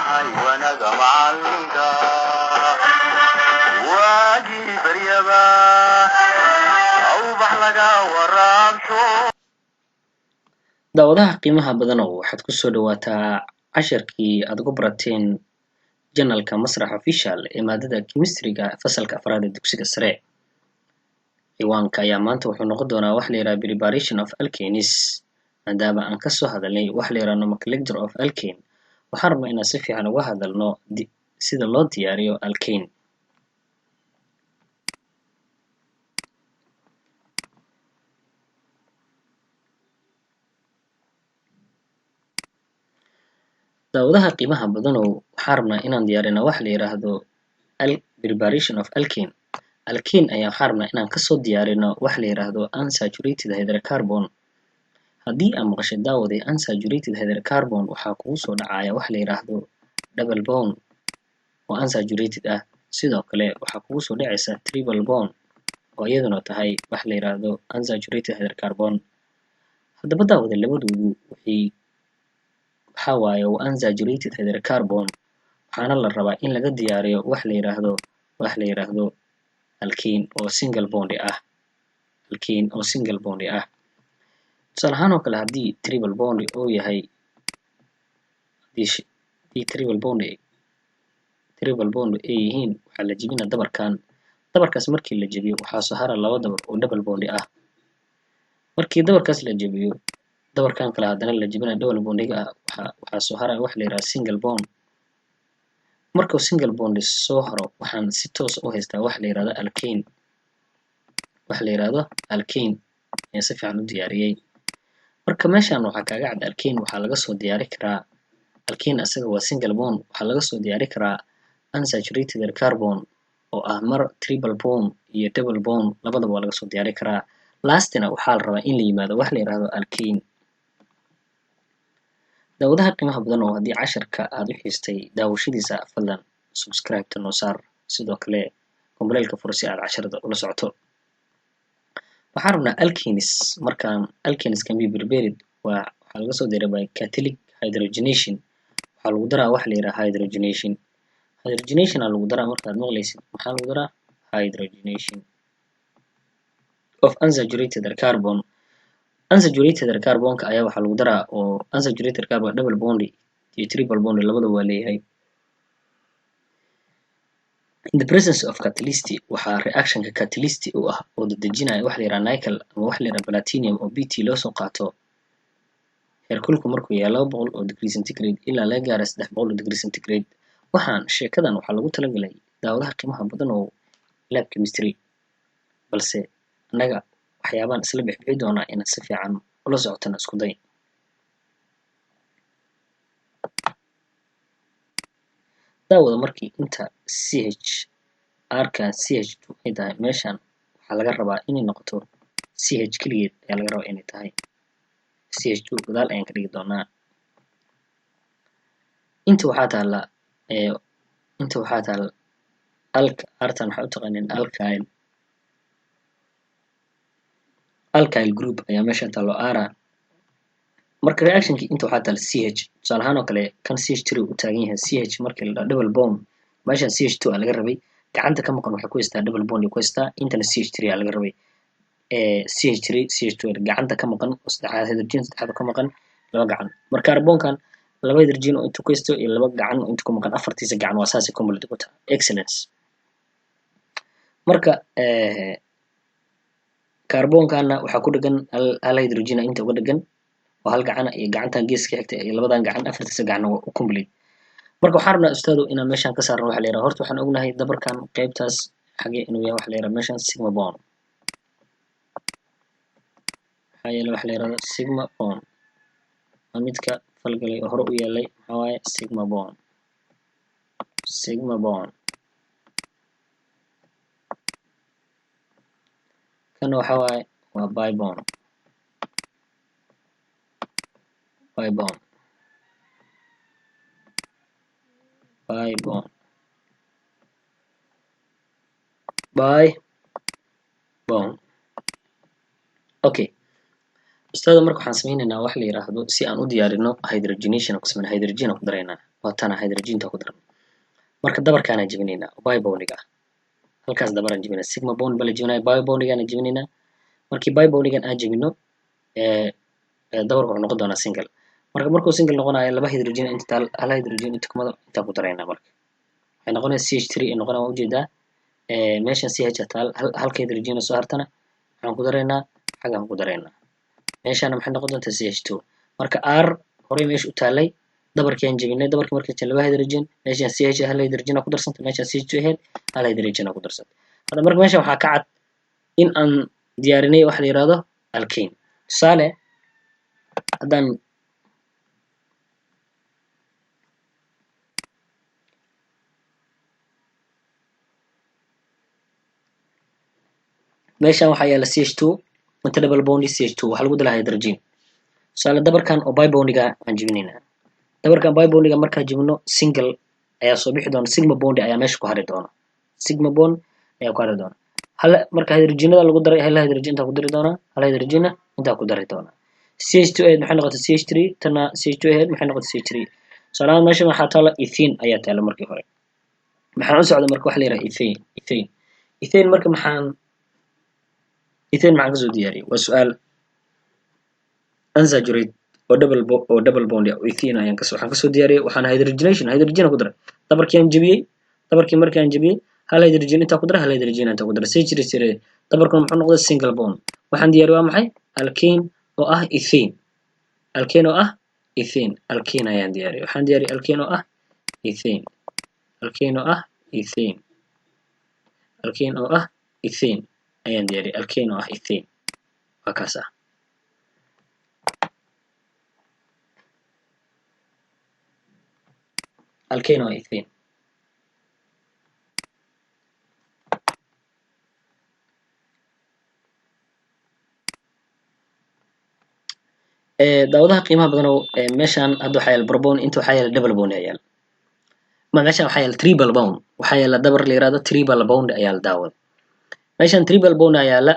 Leenahay wanaga macalinka, waagii baryaba awbax laga waraabsho. Daawadaha qiimaha badanow, waxaad kusoo dhawaataa casharkii aad uga barateen channelka Masrax Official ee maadada chemistryga, fasalka afraad ee dugsiga sare. Ciwaanka ayaa maanta wuxuu noqon doonaa wax la yidhaha preparation of alkanes. Maadaama aan kasoo hadalnay wax la yidhaha nomenclature of alkane, waxaan rabnaa inaan si fiican uga hadalno sida loo diyaariyo alkane. Daawadaha qiimaha badanow, waxaan rabnaa inaan diyaarino wax la yiraahdo preparation of alkane. Alkane ayaa waxaan rabnaa inaan kasoo diyaarino wax la yiraahdo unsaturated hydrocarbon. Haddii aad maqashay, daawaday, unsaturated hydrocarbon, waxaa kugu soo dhacaya wax la yiraahdo double bond oo unsaturated ah. Sidoo kale waxaa kugu soo dhacaysa triple bond oo iyaduna tahay wax la yiraahdo unsaturated hydrocarbon. Haddaba daawada, labadoodu waxay waxaa waaye waa unsaturated hydrocarbon, waxaana la rabaa in laga diyaariyo wax la yiraahdo alkane oo single bond ah, alkane oo single bond ah. Tusaale ahaan oo kale, haddii triple bond uu yahay, haddii triple bond ay yihiin, waxaa la jebinaa dabarkan. Dabarkaas markii la jebiyo, waxaa soo hara laba dabar oo double bond ah. Markii dabarkaas la jebiyo, dabarkan kale haddana la jebina double bondiga ah, waxaa soo haraya wax la yidhaha single bond. Markuu single bond soo haro, waxaan si toos u haystaa wax la yirahdo alkane. Wax la yirahdo alkane ayaan si fiican u diyaariyey. Marka meeshan waxaa kaaga cad, alkane waxaa laga soo diyaari karaa, alkane asaga waa single bond, waxaa laga soo diyaari karaa unsaturated carbon oo ah mar triple bond iyo double bond, labadaba waa laga soo diyaari karaa. Lastina waxaa la rabaa in la yimaado wax la yirahdo alkane. Daawadaha qiimaha badan, oo haddii casharka aad u xiistay daawashadiisa, fadlan subscribe-ta noo saar, sidoo kale gambaleelka furo si aad casharada ula socoto. Waxaan rabnaa alkanes. Markaan alkanes can be prepared, waa waxaa laga soo diyaariyaa by catalytic hydrogenation. Waxaa lagu daraa wax la yidhaha hydrogenation. Hydrogenation aa lagu daraa. Markaad maqlaysid, maxaa lagu daraa? Hydrogenation of unsaturated carbon. Unsaturated carbonka ayaa waxaa lagu daraa, oo unsaturated carbon double bond iyo triple bond labadaba waa leeyahay. In the presence of catalyst, waxaa reactionka catalyst u ah oo dedejinaya wax la yidhaha nickel ama wax la yidhaha platinum oo PT loo soo qaato. Heerkulku markuu yahay 200 oo degree centigrade ilaa laga gaaro 300 oo degree centigrade. Waxaan sheekadan waxaa lagu talagalay, daawadaha qiimaha badan, oo lab chemistry, balse annaga waxyaabaan isla bixbixi doonaa inaad si fiican ula socotana isku day. Daawada, markii inta CH R-kan CH2 ay tahay, meeshan waxaa laga rabaa inay noqoto CH keligeed ayaa laga rabaa inay tahay. CH2 gadaal ayaan ka dhigi doonaa. Inta waxaa taala inta waxaa taala alk artan, waxaa u taqaaneen alkyl. Alkyl group ayaa meeshan taalo ara. Marka reactionkii inta waxaa taala CH. Tusaale ahaan oo kale, kan CH3 u taagan yahay CH. Markii la dhaho double bond, meeshan CH2 aa laga rabay. Gacanta ka maqan waxay ku haystaa double bond ku haystaa. Intana CH3 aa laga rabay. CH3 CH2 gacanta ka maqan oo saddexaad, hydrogen saddexaad ka maqan, laba gacan. Marka carbonkan laba hydrogen oo inta ku haysto iyo laba gacan oo inta ku maqan, afartiisa gacan waa saasay complete ku tahay. Excellence. Marka carbonkanna waxaa ku dhegan hal hydrogen inta uga dhegan oo hal gacana, iyo gacantan geeska xigta iyo labadan gacan, afartiisa gacanna waa u complete. Marka waxaan rabnaa, ustaadu, inaan meeshan ka saarno waxa la yidhaha. Horta waxaan ognahay dabarkan qaybtaas xagee inuu yahay waxa la yidhaha meeshan sigma bond. Maxaa yeelay waxa la yidhahdo sigma bond waa midka falgalay oo hore u yeelay. Maxaa waaye sigma bond? Sigma bond kana waxa waaye waa pi bond, pi bond, pi bond, pi bond. Okay ustaada, marka waxaan sameyneynaa wax la yiraahdo, si aan u diyaarino hydrogenation ku sameynaa, hydrogen aan ku daraynaa. Waa tana hydrogenta ku daran. Marka dabarkaanaan jebinaynaa pi bondiga ah, halkaas dabaraan jebinaa. Sigma bond ba la jebinaya, pi bondigaan jebinaynaa. Markii pi bondigan aan jebino, dabarku wuxuu noqon doonaa single. Marka markuu single noqonayo, laba hydrogen inta taal, hal hydrogen inta kumada intaa ku daraynaa. Marka waxay noqonaysaa CH3 ay noqonaya. Waa ujeedaa, meeshan CH taal, halka hydrogen soo hartana waxaan ku daraynaa xaggaan ku daraynaa. Meeshana maxay noqon doontaa? CH2. Marka R horey meesha u taalay, dabarkii aan jebinay. Dabarkii markii jebin, laba hydrogen meeshan CH, hal hydrogen ku darsantay. Meeshan CH2 ahayd, hal hydrogen ku darsantay. Hadda marka meeshan waxaa ka cad in aan diyaarinay waxa la yiraahdo alkane. Tusaale, haddaan meeshan waxaa yaala CH2, inta double bond CH2, waxaa lagu dalaa hydrogen. Tusaale, dabarkan oo pi bondiga aan jebinaynaa. Dabarkan pi bondiga markaan jebino, single ayaa soo bixi doona, sigma bond ayaa meesha ku hari doona, sigma bond ayaa ku hari doona. Hal marka hydrogenada lagu daray, hal hydrogen intaa ku dari doonaa, hal hydrogena intaa ku dari doonaa. CH2 ahayd maxay noqotay? CH3. Tana CH2 ahayd maxay noqotay? CH3. Tusaale ahaan, meeshan waxaa taala ethene ayaa taala. Markii hore maxaan u socda? Marka waxa la yidhaha ethane, ethane, ethane. Marka maxaan ethane maxaan kasoo diyaariyay? Waa su-aal. Unsaturated oo double bond ah oo ethene ayaan kasoo, waxaan kasoo diyaariyay, waxaan hydrogenation, hydrogen ku daray. Dabarkii aan jebiyey, dabarkii markii aan jebiyey, hal hydrogen intaa ku daray, hal hydrogen intaa ku daray, sii jiri jiray. Dabarkuna muxuu noqday? Single bond. Waxaan diyaariyay waa maxay? Alkane oo ah ethane, alkane oo ah ethane. Alkane ayaan diyaariyay. Waxaan diyaariyay alkane oo ah ethane, alkane oo ah ethane, alkane oo ah ethane ayaan diyaariyay. Alkane oo ah ethane waa kaas ah. Alkane oo ethane. Daawadaha qiimaha badan oo meeshan hadda waxaa yaala propone, inta waxaa yaala double bond ayaa yaala. Ma meeshan waxaa yaala triple bond, waxaa yaala dabar la yiraahdo triple bond ayaa la daawada. Meeshan triple bond ayaa yaala.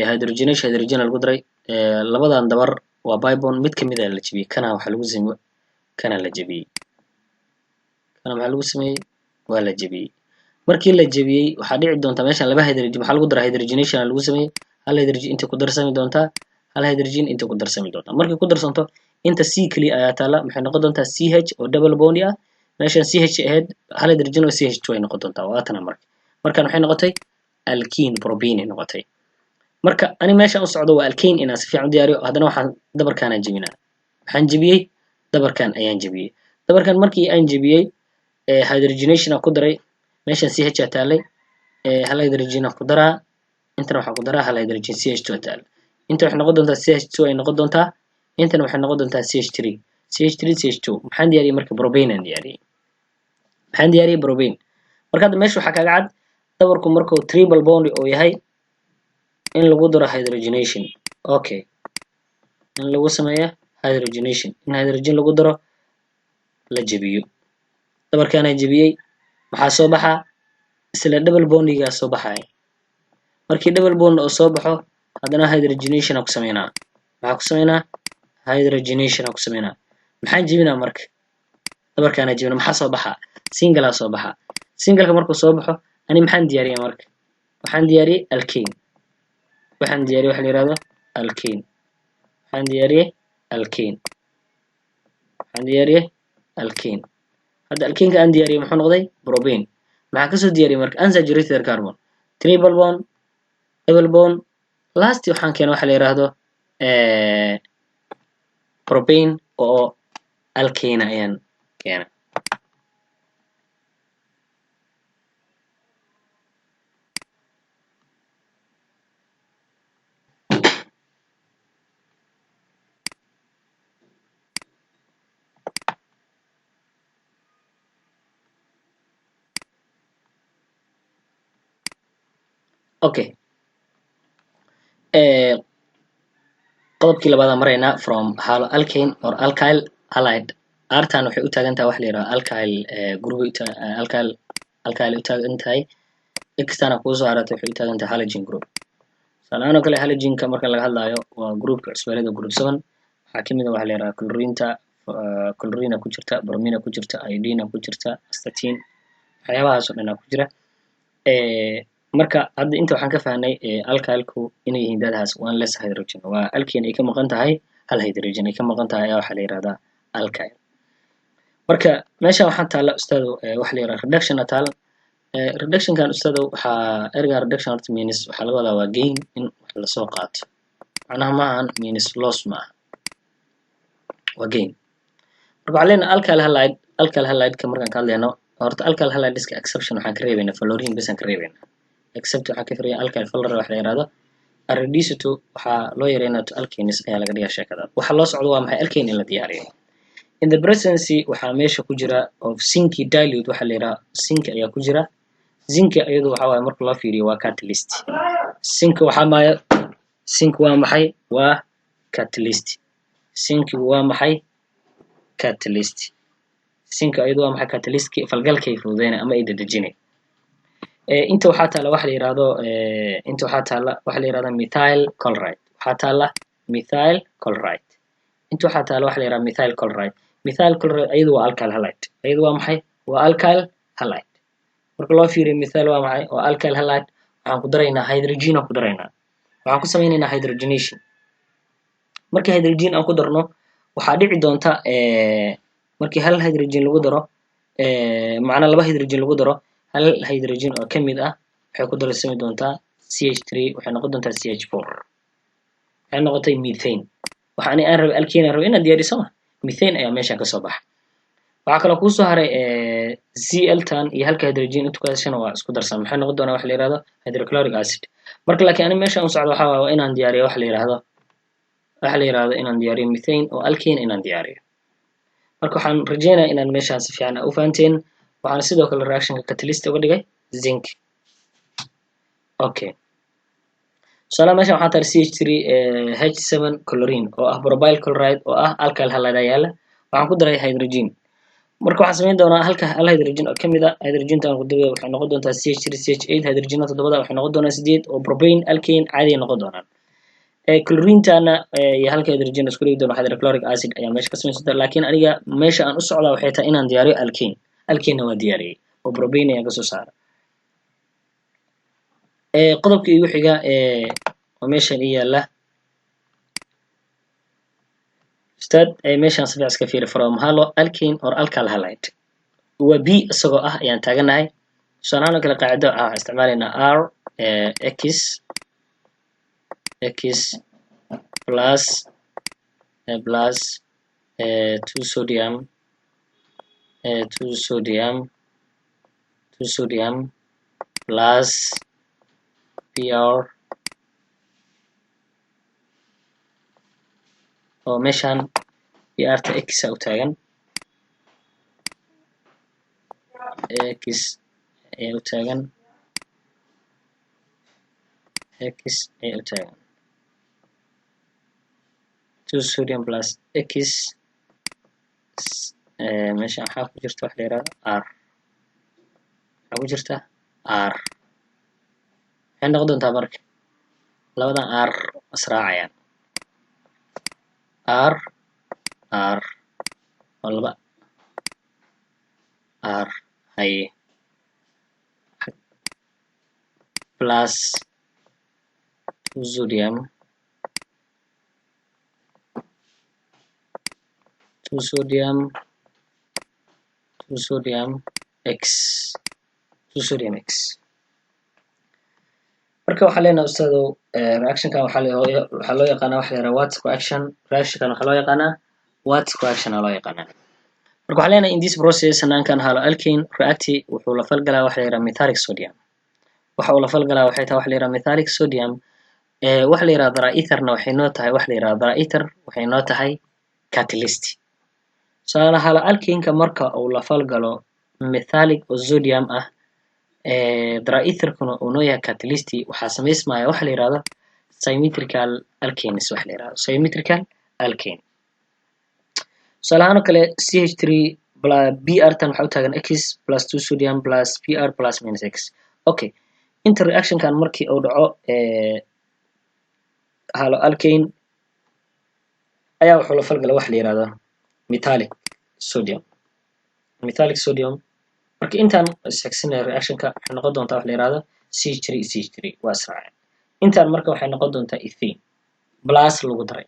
Hydrogenation, hydrogen lagu daray. Labadan dabar waa pi bond, mid kamid ah la jebiyey. Kana waxaa lagu sameeyey, kana la jebiyey, kana maxaa lagu sameeyey? Waa la jebiyey. Markii la jebiyey, waxaa dhici doonta meeshan laba hydrogen maxaa lagu daray? Hydrogenation lagu sameeyey. Hal hydrogen inta ku darsami doontaa, hal hydrogen inta ku darsami doontaa. Markay ku darsanto, inta C keliya ayaa taala, maxay noqon doontaa? CH oo double bond ah. Meeshan CH ahayd, hal hydrogen oo CH2 ay noqon doontaa. Waa tana. Marka markan waxay noqotay alkene, propene ay noqotay. Marka ani meeshan u socdo waa alkane inaan si fiican u diyaariyo. Haddana waxaan dabarkaanaan jebinaa. Waxaan jebiyey dabarkan ayaan jebiyey. Dabarkan markii aan jebiyey, hydrogenation aan ku daray. Meeshan CH aa taalay, hal hydrogen aan ku daraa. Intana waxaan ku daraa hal hydrogen, CH2 aa taala. Inta waxay noqon doontaa CH2 ay noqon doontaa. Intana waxay noqon doontaa CH3, CH3, CH2. Maxaan diyaariyey marka? Propane aan diyaariyey. Maxaan diyaariyey? Propane. Marka hadda meesha waxaa kaga cad dabarku markuu triple bond oo yahay in lagu daro hydrogenation. Okay, in lagu sameeyo hydrogenation, in hydrogen lagu daro, la jebiyo. Dabarkaana jebiyey, maxaa soo baxaa? Isla double bondigaa soo baxaya. Markii double bond oo soo baxo, haddana hydrogenation aan ku sameynaa. Maxaa ku sameynaa? Hydrogenation aan ku sameynaa. Maxaan jebinaa marka? Dabarkaana jebinaa. Maxaa soo baxaa? Single soo baxaa. Singleka markuu soo baxo, ani maxaan diyaariyay marka? Waxaan diyaariyey alkane. Waxaan diyaariyey waxa la yihahdo alkane. Waxaan diyaariyey alkane. Waxaan diyaariyey alkane. Hadda alkaneka aan diyaariyey muxuu noqday? Propane. Maxaa kasoo diyaariyey marka? Unsaturated carbon, triple bond, double bond. Last waxaan keenay waxa la yiraahdo propane oo alkane ayaan keenay. Okay, qodobkii labaad aan maraynaa, from haloalkane or alkyl halide. Artan waxay u taagan tahay waxa la yidhaha alkyl group, alkyl u taagan tahay. Xtana kuu soo haratay waxay u taagan tahay halogen group. Tusaale ahaan oo kale, halogenka marka laga hadlayo waa groupka cusbaalada, group 7. Waxaa kamid ah waxa la yidhaha chlorine-ta, Chlorine ku jirta, bromine ku jirta, iodine ku jirta, astatine, waxyaabahaas oo dhan ku jira. Marka hadda inta waxaan ka fahnay alkylku inay yihiin that has one less hydrogen. Waa alkane ay ka maqan tahay hal hydrogen ay ka maqan tahay ayaa waxaa la yihahdaa alkyl. Marka meeshan waxaa taala, ustaado, waxa la yihahdaa reduction taal. Reductionkan, ustaado, waxaa ereyga reduction horta means waxaa laga wadaa waa gain, in wax lasoo qaato. Macnaha ma ahan means loss, ma aha, waa gain. Marka waxaan leenahay alkyl halide. Alkyl halide-ka markaan ka hadlayno, horta alkyl halideska exception waxaan ka reebaynaa fluorine bes aan ka reebaynaa. Except waxaan ka reebaynaa alkyl fluoride wax la yihahdo. Reduced to, waxaa loo yareynaa, to alkanes ayaa laga dhigaa. Sheekada waxa loo socdo waa maxay? Alkane in la diyaariyo. In the presence, waxaa meesha ku jira, of zinc dilute, waxa la yidhaha zinc ayaa ku jira. Zinc iyadu waxa waaye, marka loo fiiriyo, waa catalyst. Zinc waxaa maaya, zinc waa maxay? Waa catalyst. Zinkigu waa maxay? Catalyst. Zinc iyadu waa maxay? Catalystki falgalkay fududeynay ama ay dedejinay. Inta waxaa taala waxa la yihahdo, inta waxaa taala waxa la yihahda methyl chloride. Waxaa taala methyl chloride. Inta waxaa taala waxa la yihahda methyl chloride. Methyl chloride iyadu waa alkyl halide. Iyadu waa maxay? Waa alkyl halide. Marka loo fiiriyo methyl waa maxay? Waa alkyl halide. Waxaan ku daraynaa hydrogen aan ku daraynaa. Waxaan ku sameynaynaa hydrogenation. Markii hydrogen aan ku darno, waxaa dhici doonta markii hal hydrogen lagu daro, macnaa laba hydrogen lagu daro, hal hydrogen oo kamid ah waxay ku darsami doontaa CH3, waxay noqon doontaa CH4. Waxay noqotay methane. Waxa ani aan rabay alkane aan rabay inaad diyaariso ma methane ayaa meeshan kasoo baxa. Waxaa kaloo kuusoo haray Cl tan iyo halka hydrogen intu ka heshana waa isku darsan, maxay noqon doonaa? Waxa la yihahdo hydrochloric acid. Marka laakiin ani meesha u socdo waxaa waaye waa inaan diyaariyo waxa la yihahdo inaan diyaariyo methane oo alkane inaan diyaariyo. Marka waxaan rajeynayaa inaan meeshaan si fiican u fahanteen. Waxaan sidoo kale reactionka catalyst uga dhigay zinc. Okay, tusaalaha meeshan waxaa tahay CH3 H7 chlorine oo ah propyl chloride oo ah alkyl halide yaala. Waxaan ku daray hydrogen. Marka waxaan samayn doonaa halka hal hydrogen oo kamid ah hydrogenta aan ku daray waxay noqon doontaa CH3 CH8. Hydrogena toddobada waxay noqon doonaa sideed oo propane alkane caadi noqon doonaan. Chlorinetana iyo halka hydrogen isku dhigi doono hydrochloric acid ayaa meesha ka samaysanta. Laakiin aniga meesha aan u socdaa waxay tahay inaan diyaariyo alkane. Alkanena waa diyaariyey oo propane ayaan kasoo saaray. Qodobka igu xiga oo meeshan ii yaala, ustaad, meeshan si fiican iska fiiri. From halo alkane or alkyl halide waa b isagoo ah ayaan taaganahay. Tusaale ahaan oo kale qaacido waxaan isticmaalaynaa r x x plus two sodium, two sodium, two sodium plus br oo meeshan br-ta x a u taagan, x ayaa u taagan, x ayaa u taagan, two sodium plus x. Meeshan waxaa ku jirta wax la yihahdo r, waxaa ku jirta r. Maxay noqon doontaa marka labadan r israacayaan? R r waa laba r haye plus two sodium, two sodium, two sodium x, two sodium x. Marka waxaa leenahay, ustaadow, reactionkan waxaa loo yaqaanaa waxa la yihahda Wurtz reaction. Reactionkan waxaa loo yaqaanaa Wurtz reaction aa loo yaqaanaa. Marka waxaa leenahay in this process, hanaankan, halo alkane react, wuxuu la falgalaa waxa la yihahda metallic sodium. Waxa uu la falgalaa waxay tahay waxa la yihahda metallic sodium. Waxa la yihahda dry etherna waxay noo tahay, waxa la yihahda dry ether waxay noo tahay catalyst. Tusaale, halo alkaneka marka uu la falgalo metallic oo sodium ah, dry etherkuna uu noo yahay catalyst, waxaa samaysmaya waxa la yihahdo symmetrical alkanes, waxa la yihahdo symmetrical alkane. Tusaale ahaan oo kale CH3 br tan waxaa u taagan x plus two sodium plus br plus minus x. Okay, inta reactionkan markii uu dhaco, halo alkane ayaa wuxuu la falgala waxa la yihahdo metallic Sodium, metallic sodium. Marka intaan isxigsinaya, reactionka waxay noqon doontaa wax la yihahdo CH3 CH3 waa israaceen. Intaan marka waxay noqon doontaa ethane plus lagu daray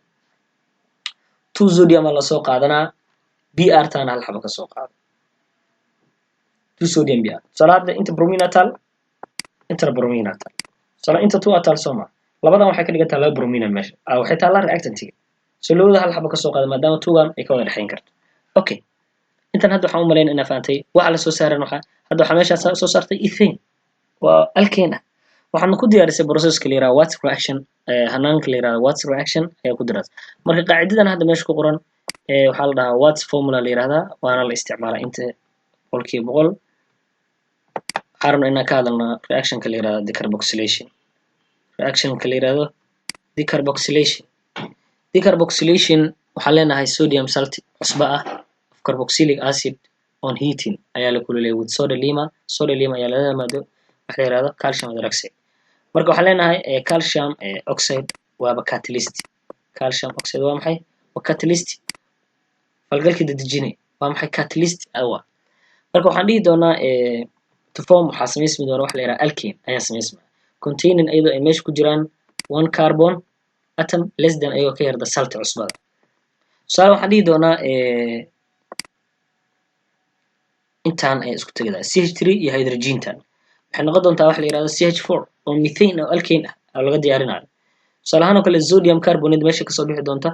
two sodium aa lasoo qaadanaa, Br taana hal xabo kasoo qaado, two sodium Br. Tusaale, hadda inta bromine taal, intana bromine taal. Tusaale, inta two taal, soo ma? Labadan waxay ka dhigan tahay laba bromine meesha waxay taallaa reactantiga. So labada hal xabo kasoo qaada, maadaama two-gan ay ka wada dhexayn karto. Okay, intan hadda waxaan u malayn inaa fahantay waxa la soo saaran. Waxa hadda waxaa meeshaa soo saartay ethane, waa alkane ah. Waxaadna ku diyaarisay processka la yiraahdo Wurtz reaction, hanaanka la yirahdo Wurtz reaction ayaa ku diraasay. Marka qaacidadan hadda meesha ku qoran waxaa la dhahaa Wurtz formula la yirahdaa, waana la isticmaalaa inta 100%. Waxaan rabnaa inaan ka hadalno reactionka la yirahdo decarboxylation. Reactionka la yirahdo decarboxylation. Decarboxylation waxaan leenahay sodium salt, cusbo ah, of carboxylic acid on heating ayaa la kululeeyay with soda lime. Soda lime ayaa lala maado waxa la yirahdo calcium hydroxide. Marka waxaan leenahay calcium oxide waaba catalyst. Calcium oxide waa maxay? Waa catalyst, falgalkii dedejinay. Waa maxay catalyst awa? Marka waxaan dhihi doonaa to form, waxaa samaysmi doona waxa la yiraahdo alkane ayaa samaysmaya, containing, iyadoo ay meesha ku jiraan, one carbon atom less than, ayagoo ka yarda, salt, cusbada. Tusaale, waxaan dhihi doonaa intaan ayaa isku tegaydaa, CH3 iyo hydrogentan waxay noqon doontaa waxa la yirahdo CH4 oo methane oo alkane ah oo laga diyaarinayo. Tusaale ahaan oo kale, sodium carbonate meesha kasoo bixi doonta,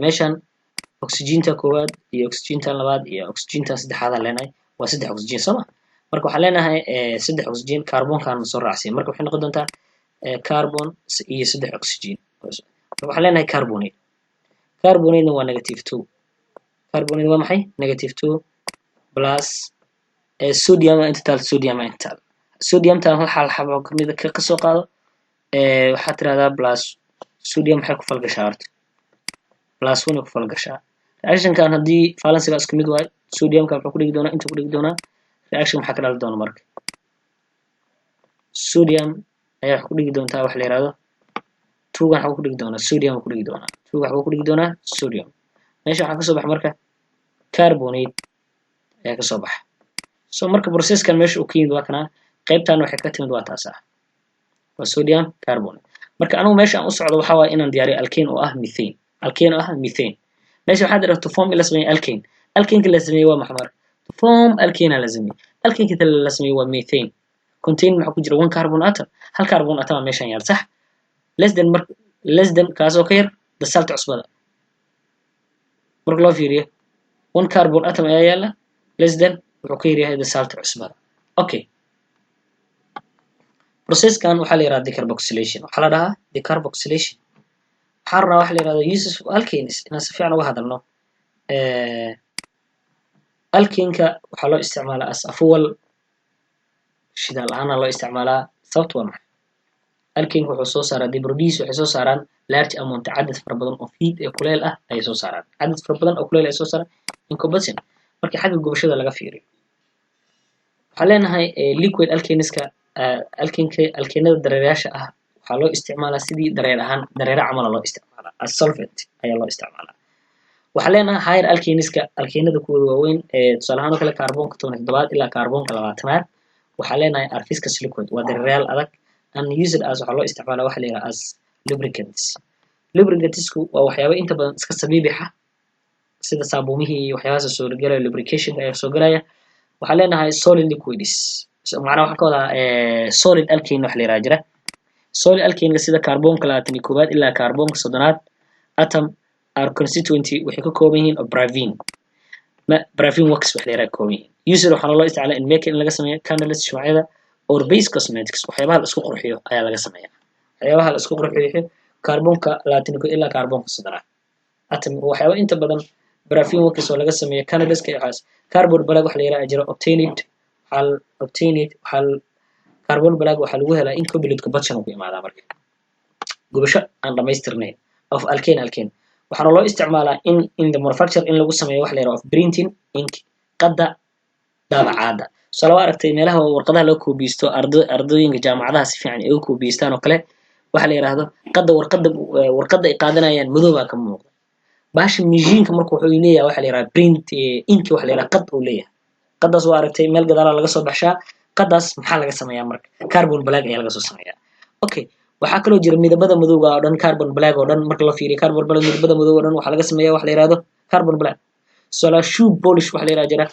meeshan oxygenta koowaad iyo oxygentan labaad iyo oxygentan saddexaad aan leenahay, waa saddex oxygen, soo ma? Marka waxaan leenahay saddex oxygen carbonkan soo raacsiya. Marka waxay noqon doontaa carbon iyo saddex oxygen. Marka waxaan leenahay carbonate. Carbonate waa negative two. Carbonate waa maxay? Negative two plus sodium inta taal, sodium inta taal, sodiumtan hal xal xabo kamid kasoo qaado. Waxaad tirahdaa plus sodium. Maxay ku falgashaa horta? Plus one ay ku falgashaa. Reactionkan haddii valencyga isku mid waayo, sodiumka wuxuu ku dhigi doonaa, inta ku dhigi doonaa. Reaction maxaa ka dhali doona? Marka sodium ayaa wax ku dhigi doontaa wax la yihahdo two-gan waxaa ku dhigi doonaa sodium, ku dhigi doonaa two-ga, waxbuu ku dhigi doonaa sodium. Meesha waxaa kasoo baxa marka carbonate ayaa kasoo baxa. So marka processkan meesha uu ka yimid waa kanaa. Qaybtan waxay ka timid waa taas ah, waa sodium carbonate. Marka anigu meesha aan u socdo waxaa waaye inaan diyaariyo alkane oo ah methane, alkane oo ah methane. Meesha waxaa dhahdaa to form, in la sameeyo alkane. Alkaneka la sameeyey waa maxay? Marka to form alkane la sameeyey, alkaneka la sameeyey waa methane contain, maxaa ku jira? One carbon atom, hal carbon atom aa meeshan yaal, sax? Less than, mar less than, kaasoo ka yar, the salt, cusbada. Marka loo fiiriyo, one carbon atom ayaa yaala, less than, wuxuu ka yaryahay, the salt, cusbada. Okay, processkan waxaa la yihahdaa decarboxylation. Waxaa la dhahaa decarboxylation. Waxaan rabnaa waxa la yihahdo uses of alkanes inaan si fiican uga hadalno. Alkaneka waxaa loo isticmaalaa as a fuel, shidaal ahaana loo isticmaalaa. Sababtu waa maxay? Alkaneka wuxuu soo saaraa, they produce, waxay soo saaraan, large amount, cadad fara badan oo heat ee kuleel ah ayay soo saaraan, cadad fara badan oo kuleel ay soo saaraan in combustion. Marka xagga gubashada laga fiiriyo, waxaan leenahay liquid alkaneska, alkaneka, alkenada dareerayaasha ah waxaa loo isticmaalaa sidii dareer ahaan, dareere camala loo isticmaalaa, as solvent ayaa loo isticmaalaa. Waxaan leenahay higher alkaneska, alkenada kuwooda waaweyn, tusaale ahaan oo kale kaarboonka 17aad ilaa kaarboonka 20aad, waxaan leenahay are viscous liquid, waa dareerayaal adag, and used as, waxaa loo isticmaalaa waxa la yidhaha as lubricants. Lubricantsku waa waxyaabo inta badan iska sabiibixa, sida saabuumihii iyo waxyaabahaas soo galaya, lubricationka ayaa soo galaya. Waxaan leenahay solid liquids, macnaha waxaan ka wadaa solid alkane wax la yidhaha jira. Solid alkaneka sida kaarboonka 21aad ilaa kaarboonka 30aad atom are constituent, waxay ka kooban yihiin of paraffin, paraffin wax wax la yidhaha ka kooban yihiin. User, waxaana loo isticmaalaa in making, in laga sameeyo, candles, shumacyada, or base cosmetics, waxyaabaha la isku qurxiyo ayaa laga sameeyaa, waxyaabaha la isku qurxiyo. Kaarboonka 21 ilaa kaarboonka 30aad atom, waxyaaba inta badan paraffin wax oo laga sameeyo candleska iyo waxaas. Carbon black wax la yidhaha jira, obtained, waxaa obtained, waxaa carbon black waxaa lagu helaa incomplete combustion ku imaadaa, marka gubasho aan dhamaystirnayn of alkane. Alkane waxaana loo isticmaalaa in the manufacture, in lagu sameeyo wax la yidhaha of printing ink, qadda daabacaadda. Tusaale, waa aragtay meelaha warqadaha loo koobiyeysto, ardooyinka jaamacadaha si fiican ay uga koobiyeystaan oo kale, waxa la yidhaahdo qadda warqadda, warqadda ay qaadanayaan madow baa ka muuqda. Baasha mishiinka marka wuxuu leeyahay waxa la yidhaha print ink, waxa la yidhaha qad uu leeyahay. Qadaas waa aragtay, meel gadaalaa laga soo baxshaa. Qadaas maxaa laga sameeyaa marka? Carbon black ayaa laga soo sameeyaa. Okay, waxaa kaloo jira midabada madowga oo dhan, carbon black oo dhan. Marka la fiiriyo carbon black, midabada madow oo dhan waxaa laga sameeyaa waxa la yihahdo carbon black. Sola shoe polish waxa la yidhaha jira,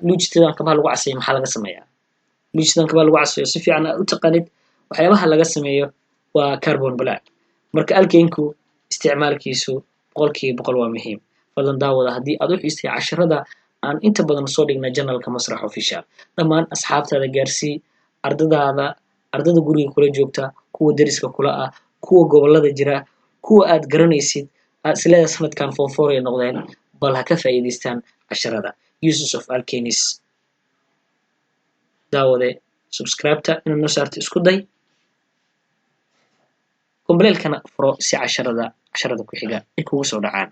luujitadan kabaha lagu caseeyo. Maxaa laga sameeyaa luujitadan kabaha lagu caseeyo? Si fiican aad u taqaanid, waxyaabaha laga sameeyo waa carbon black. Marka alkaneku isticmaalkiisu 100% waa muhiim. Fadlan daawada, haddii aad u xiistay casharada aan inta badan soo dhigna channelka Masrax Official, dhammaan asxaabtaada gaarsii, ardadaada, ardada guriga kula joogta, kuwa deriska kula ah, kuwa gobolada jira, kuwa aad garanaysid, aad isleedahay sanadkan form four ay noqdeen, bal ha ka faa'iidaystaan casharada uses of alkanes. Daawade, subscribe-ta inaad noo saarto isku day, gambaleelkana furo si casharada ku xiga ay kugu soo dhacaan.